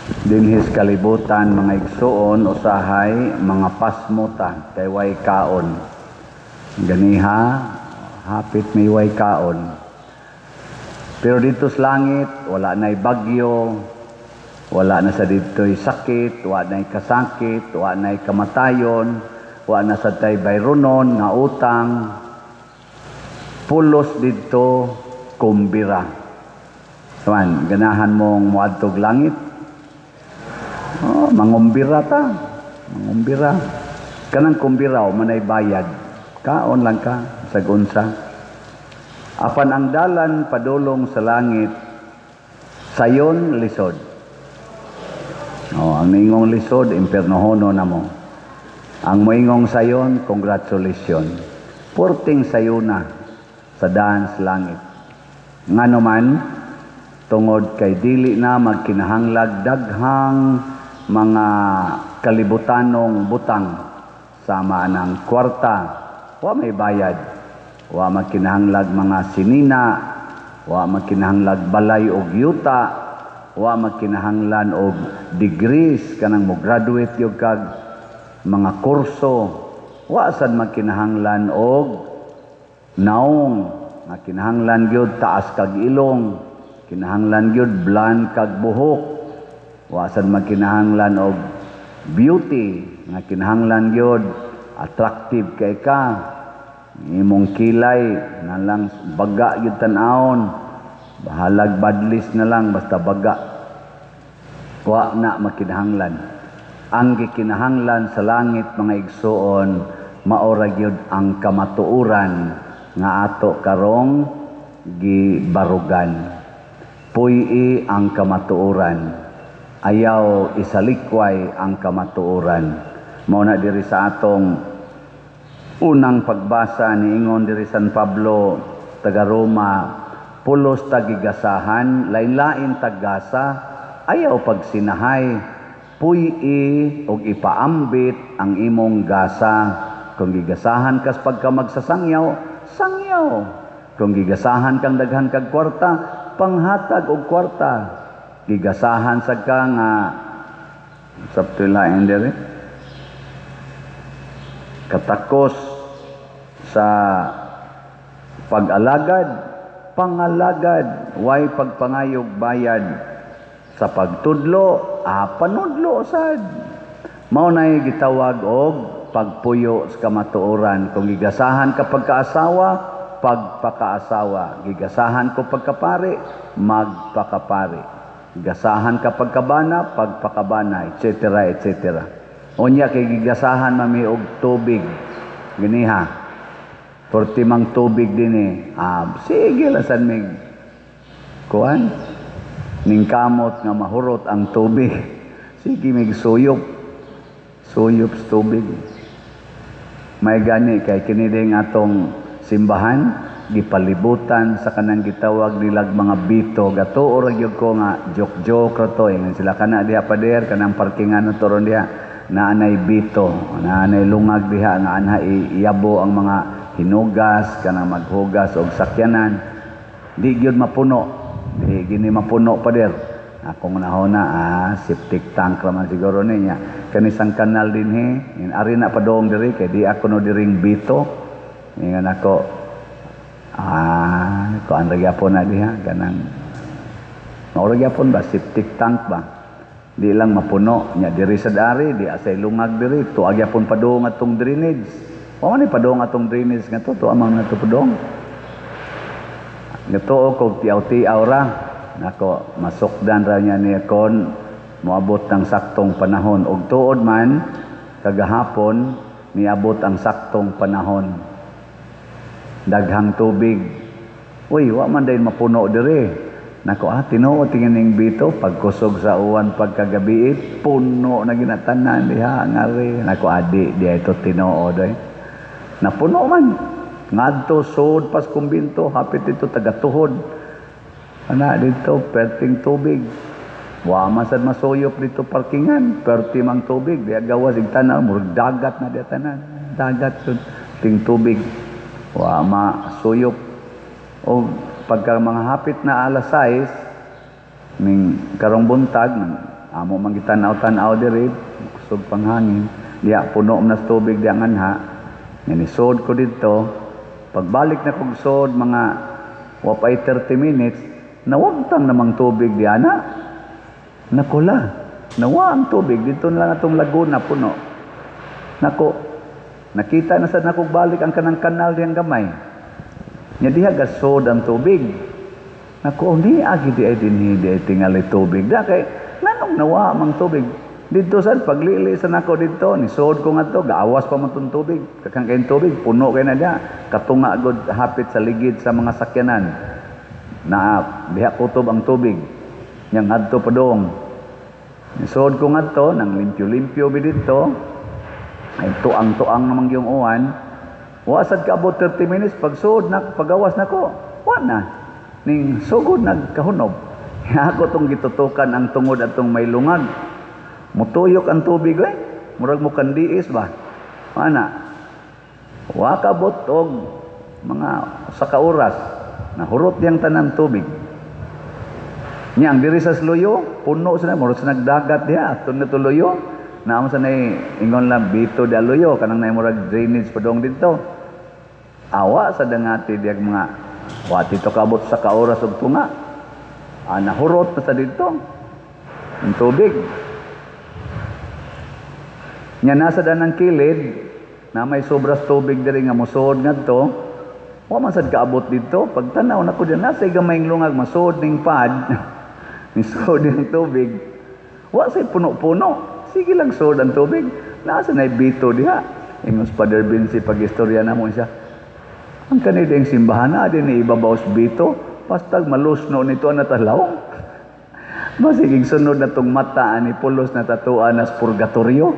Dinhis kalibutan, mga igsuon, usahay mga pasmota kay way kaon. Ganiha hapit may way kaon. Pero dito sa langit, wala na'y bagyo, wala na sa dito'y sakit, wala na'y kasakit, wala na'y kamatayon, wala na sa tay bayronon nga utang. Pulos dito kumbira. Tuan, ganahan mong muadtog langit? Oh, mangumbira ta. Mangumbira. Kanang kumbira, manay bayad. Kaon lang ka, sa unsa. Apan ang dalan padulong sa langit, sayon, lisod. Oh, ang ningong lisod, impernohono na mo. Ang moingong sayon, congratulations. Purting sayona sa daan sa langit. Ngano man, tungod kay dili na magkinahanglag daghang mga kalibutanong butang sama ng kwarta, wa may bayad, wa magkinahanglag mga sinina, wa magkinahanglag balay og yuta, wa magkinahanglan og degrees, kanang mo graduate gyud kag mga kurso, wa sad magkinahanglan og naong nga kinahanglan gyud taas kag ilong, kinahanglan gyud blonde kag buhok, wa sad magkinahanglan og beauty nga kinahanglan gyud attractive kay ka, imong kilay na lang baga gyud tan-awon, bahalag badlis na lang basta baga. Wa na makinahanglan. Ang gikinahanglan sa langit, mga igsuon, maora gyud ang kamatuoran nga ato karong gibarugan. Puy-i ang kamatuoran, ayaw isalikway ang kamatuoran. Mao na diri sa atong unang pagbasa, niingon diri San Pablo taga Roma, pulos tagigasahan, lain-lain taggasa, ayaw pagsinahay, puy-i og ipaambit ang imong gasa. Kung gigasahan kas pagka magsasangyaw, sangyaw. Kung gigasahan kang daghan kag kwarta, panghatag og kwarta. Gigasahan sad ka nga sabtilain diri katakos sa pag-alagad, pangalagad, way pagpangayog bayad. Sa pagtudlo, panudlo sad. Mao nay gitawag og pagpuyo sa kamatuoran. Kung gigasahan ka pagkaasawa, pagpakaasawa. Gigasahan ko pagkapari, magpakapari. Gigasahan ka pagkabana, pagpakabana, etc. etc. Unya kay gigasahan mami og tubig. Giniha. Porti mang tubig dinhi. Ah, sige lasan mig kuan. Ning kamot nga mahurot ang tubig. Sige mig suyop. Suyop sa tubig. May gani kay kini ding atong simbahan gipalibutan sa kanang gitawag nilag mga bito. Gatuo ra gyud ko nga joke-joke ra to. Ingon sila kana diha, pader kanang parkingan na turon diha, naanay bito, naanay lungag diha nga anha iyabo ang mga hinugas, kanang maghugas og sakyanan. Di gyud mapuno, di gini mapuno, pader. Akong nahona, septic tank raman siguro niya. Kanisang kanal dinhi, in ari na padong diri kay di ako no diring bito. Ingon ako, kuan ra gyapon na diha kanang mao ra gyapon ba, septic tank ba. Di lang mapuno nya diri sa dari, di asay lungag diri, tuag gyapon padung atong drainage. Wa man ni padung atong drainage nga to, tuwa man nga to padung. Gatuo kog tiaw-tiaw ra. Nako, masukdan ra niya ni kon moabot ng saktong panahon. Og tuod man kagahapon niabot ang saktong panahon. Daghang tubig. Uy, wa man dayon mapuno diri. Nako, tinuod tingin ning bito pagkusog sa uwan pagkagabi, puno na ginatanan diha ngari. Nako, adi di ito tinuod ay. Napuno man. Ngadto sud pas kumbinto, hapit dito tagatuhod. Ana dito perting tubig. Wa man sad masuyop dito parkingan, perti mang tubig diha gawas ig tanan, murag dagat na diha tanan. Dagat sud ting tubig. Wa masuyop. O pagka mga hapit na alas 6 ning karong buntag, Amo man gitan-aw-tan-aw diri, kusog panghangin. Diya puno man nas tubig diya nganha. Nya nisod ko didto. Pagbalik na kog sod, mga wapay 30 minutes, nawagtang namang tubig diya na. Nakula. Nawa ang tubig dito na lang atong laguna puno. Nako, nakita na sad nako balik ang kanang kanal diyang gamay. Nya diha gasod ang tubig. Nako, ni agi di ay dinhi di ay tingali tubig. Da kay nganong nawa mang tubig? Didto sad paglili sa nako didto, ni sod ko ngadto, gaawas pa man tong tubig. Kakang kayong tubig, puno kay na diha. Katunga gud hapit sa ligid sa mga sakyanan. Na diha kutob ang tubig. Nya ngadto pa dong. Nisod ko ngadto, nang limpyo-limpyo bi didto. Ay tuang-tuang namang yung uwan. Wa sad kaabot 30 minutes pagsuod na pagawas nako. Wa na. Ning sugod nagkahunob. Ako tong gitutukan ang tungod atong may lungag. Mutuyok ang tubig eh. Murag mo kandiis ba? Ana. Wa kabot og mga sa ka oras nahurot yang tanan tubig. Nya ang diri sa Sluyo, puno sa na, murag sa nagdagat diha, aton na tuloyo. Naamo sa nay ingon lang bito di aluyo kanang nay murag drainage padong didto. Awa sa dangati diag mga wa tito kabot sa ka oras og tunga. Ah, nahurot na sa didto ang tubig. Nya nasa danang kilid na may sobras tubig diri nga mosuod ngadto. Wa man sad kaabot didto. Pagtanaw nako diyan, nasa gamayng lungag masuod ning pad. Nisuod yung tubig. Wa say puno-puno. Sige lang suod ang tubig. Nasa na bito diha. Ingos Father Vinci, pag istorya na mo siya. Ang kanideng simbahan na din ni ibabaw sa bito. Pastag malusno nito ang natalaw. Masiging sunod na tong mata ani pulos na tatuan nas purgatorio.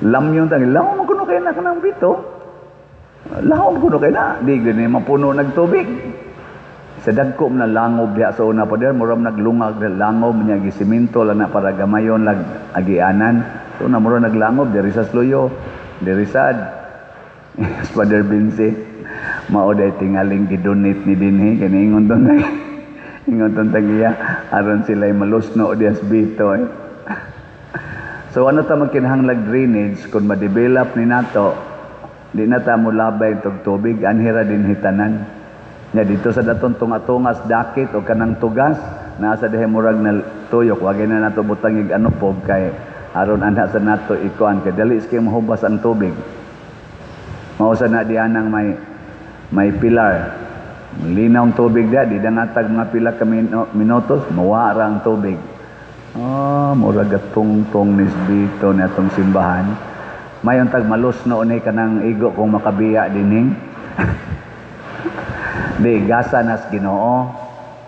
Lamyon tang lahom man kuno kay na kanang bito. Lahom kuno kay na di gani mapuno nagtubig. Sa dagko na langob diha sa una pa diha, murag naglungag na langob niya, gisiminto lang na para gamayon lag agianan. So na murag naglangob diri sa Sluyo, diri sad. Father Vinci, mao day tingaling gidonate ni dinhi kani ingon ton tay. Ingon ton tagiya aron sila malusno diha sa bito eh. So ano ta magkinahanglag drainage kung ma-develop ni nato, di na ta mo labay tog tubig anhira din hitanan. Nya dito sa datong tunga-tungas dakit o kanang tugas nasa diha murag na tuyok, wagay na nato butang ig ano po kay aron ana sa nato ikuan kay dali kay mahubas ang tubig. Mao sa na dianang may pilar. Linaw ang tubig diha, di dangatag mga pila ka minutos mawa ra ang tubig. Oh, murag gatungtong nisbito ni atong simbahan. Mayon tag malusno ni kanang igo kung makabiya dining. Di gasa nas Ginoo.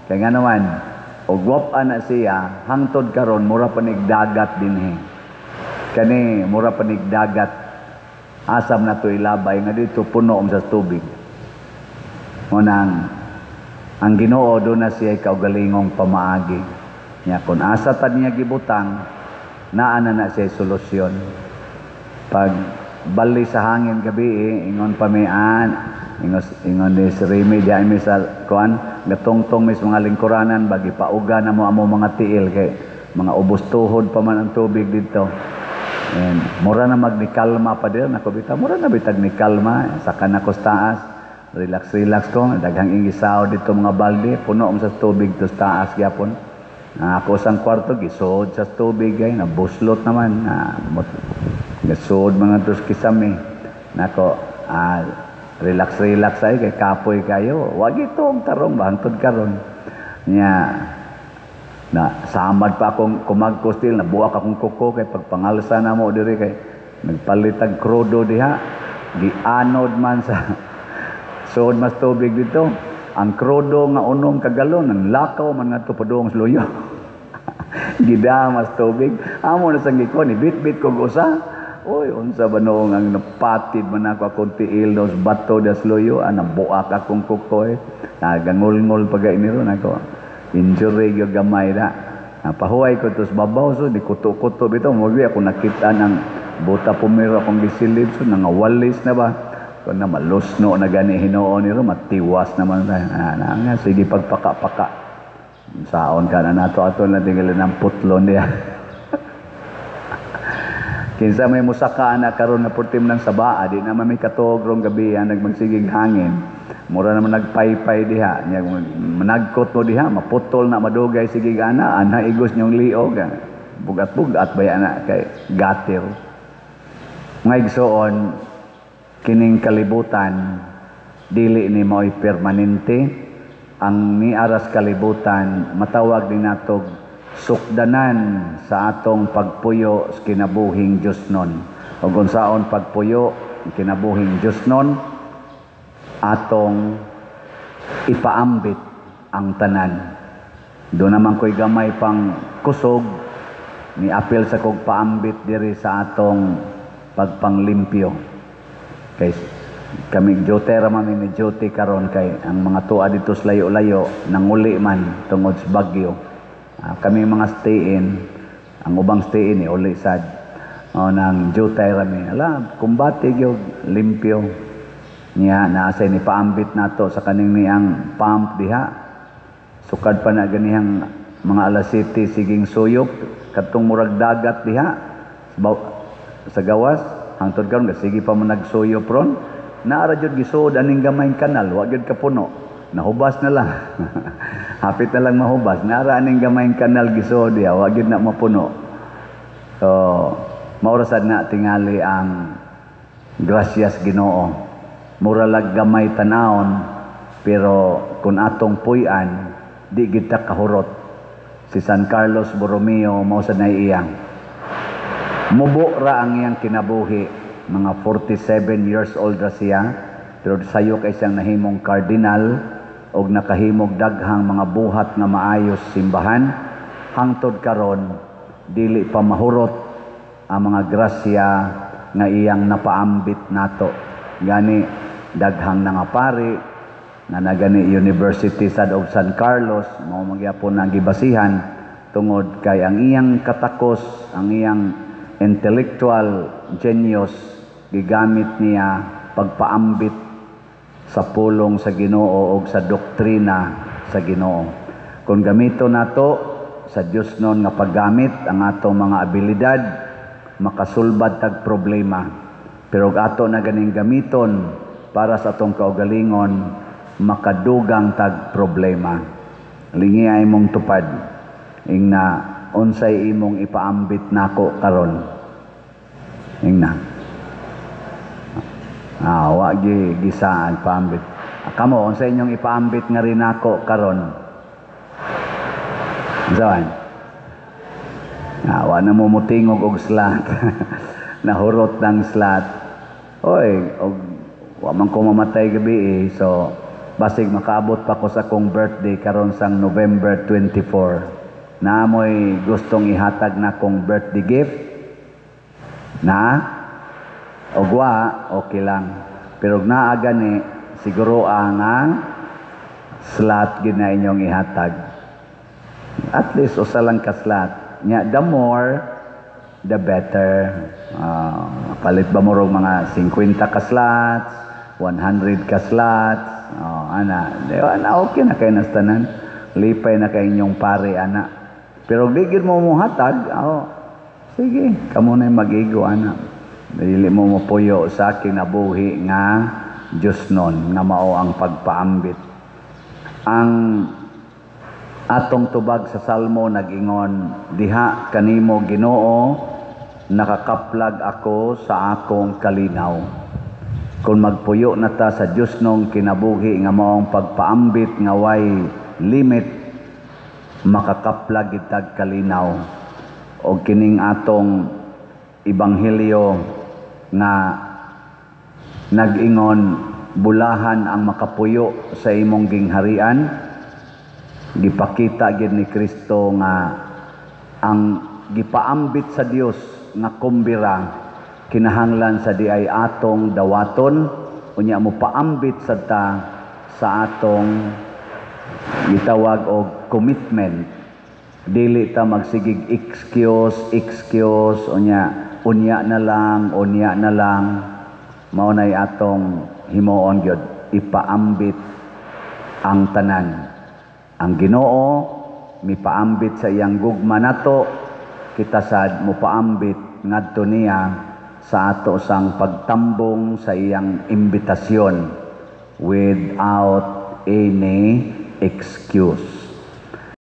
Kay nga naman, og wap na siya hangtod karon mura pa dagat dinhi. Kani mura pa dagat. Asam na to ilabay nga dito puno sa tubig. Munang ang Ginoo do na siya kaugalingong pamaagi. Nya kun asa ta niya gibutang, naa na na siya solusyon. Pag bali sa hangin gabi, eh, ingon pa mi an, ingos ingon ni si Remy diha mi sa kuan, gatungtong mis mga lingkuranan bagi pauga na mo amo mga tiil kay mga ubos tuhod pa man ang tubig didto. And mura na magnikalma pa dir nako bitaw, mura na bitag ni kalma saka na ko sa taas. Relax relax ko, daghang ingisaw dito mga balde, puno sa tubig to sa taas gyapon. Na ako sang kwarto gisuod sa tubig ay nabuslot naman na gisuod mga tos kisame. Nako, relax relax ay kay kapoy kayo. Wag itong tarong bangtod karon. Nya na samad pa akong kumagko still nabuak akong kuko kay pagpangalsa na mo diri kay nagpalitag krudo diha gianod man sa suod mas tubig dito. Ang krudo nga unom ka galon ang lakaw man ngadto padung sa luyo. Gidamas tubig. Amo na sang gikon ibit-bit kog usa. Oy, unsa ba noong ang napatid man ako akong tiil dos bato das luyo, nabuak akong kuko eh. Nagangulngol pa gay niro nako. Injury gyud gamay na. Napahuway ko tos babaw so di kuto-kuto bitaw mo ako nakita ng buta pumiro akong gisilid so nangawalis na ba. Kun na malusno na gani hinuon niro matiwas naman na, na, na, sige pagpaka-paka. Saon ka na nato ato na tingali ng putlon diha. Kinsa may musaka na karon na purtim ng sabaa, di naman may katuog rong gabi ang nagmagsigig hangin. Mura naman nagpaypay diha. Nya managkot mo diha, maputol na madugay sige ana, ana igos niyong liog. Bugat-bugat ba na kay gatir. Mga igsoon, kining kalibutan dili ni mao'y permanente. Ang niaras kalibutan matawag din natog sukdanan sa atong pagpuyo sa kinabuhing Diosnon. Ug unsaon pagpuyo kinabuhing Diosnon, atong ipaambit ang tanan. Doon naman ko'y gamay pang kusog ni apil sa kog paambit diri sa atong pagpanglimpyo. Kay kami duty ra man ni duty karon kay ang mga tuwa dito sa layo-layo nanguli man tungod sa bagyo. Kami mga stay in, ang ubang stay in ni uli sad. O nang duty ra mi. Ala, kumbate gyud limpyo. Niya naasay ni paambit nato sa kaning niyang pump diha. Sukad pa na ganihang mga alas 7 siging suyop kadtong murag dagat diha sa gawas hangtod karon sige pa mo nagsuyop ron. Naara jud gisuod aning gamayng kanal, wa gyud kapuno. Nahubas na lang. Hapit na lang mahubas. Naara aning gamayng kanal gisuod diha, wa gyud na mapuno. So, mao ra sad na tingali ang grasyas Ginoo. Mura lag gamay tanawon, pero kung atong puy-an, di gid ta kahurot. Si San Carlos Borromeo mao sad na iyang. Mubo ra ang iyang kinabuhi. Mga 47 years old ra siya, pero sayo kay siyang nahimong cardinal og nakahimog daghang mga buhat nga maayos simbahan. Hangtod karon dili pa mahurot ang mga grasya nga iyang napaambit nato. Gani daghang nangapari na nagani University sad og San Carlos mao magyapon ang gibasihan tungod kay ang iyang katakos, ang iyang intellectual genius gigamit niya pagpaambit sa pulong sa Ginoo og sa doktrina sa Ginoo. Kung gamito nato sa Dios nun nga paggamit ang atong mga abilidad, makasulbad tag problema. Pero og ato na ganing gamiton para sa atong kaugalingon, makadugang tag problema. Lingi ay mong tupad. Ingna unsay imong ipaambit nako karon. Ingna. Wa gi gisaan paambit. Kamo unsa inyong ipaambit nga rin nako karon? Unsa? Wa na mo mutingog og slat. Nahurot ng slat. Oy, og wa man ko mamatay gabi eh. So basig makaabot pa ko sa akong birthday karon sang November 24. Naamoy gustong ihatag na akong birthday gift? Na? Og wa, okay lang. Pero og naa gani, siguro ang slat gid na inyong ihatag. At least usa lang ka slat. Nya the more the better. Palit ba mo rog mga 50 ka slots, 100 ka slots, oh, ana, di ba, na okay na kay nastanan. Lipay na kay inyong pare ana. Pero di gid mo muhatag, oh, sige, kamo na mag-igo ana. Dili mo mopuyo sa kinabuhi nga Diyos nun, nga mao ang pagpaambit. Ang atong tubag sa Salmo nag-ingon, diha kanimo Ginoo, nakakaplag ako sa akong kalinaw. Kung magpuyo na ta sa Diyos nung kinabuhi nga maong pagpaambit nga way limit, makakaplag itag kalinaw. O kining atong ebanghelyo nga nag-ingon, bulahan ang makapuyo sa imong gingharian, gipakita gid ni Kristo nga ang gipaambit sa Dios nga kumbira kinahanglan sa di ay atong dawaton, unya mo paambit sa ta sa atong gitawag og commitment. Dili ta magsigig excuse, excuse, unya unya na lang, unya na lang. Mao nay atong himuon gyud, ipaambit ang tanan. Ang Ginoo Mipaambit sa iyang gugma nato, kita sad mopaambit ngadto niya sa ato sang pagtambong sa iyang imbitasyon without any excuse.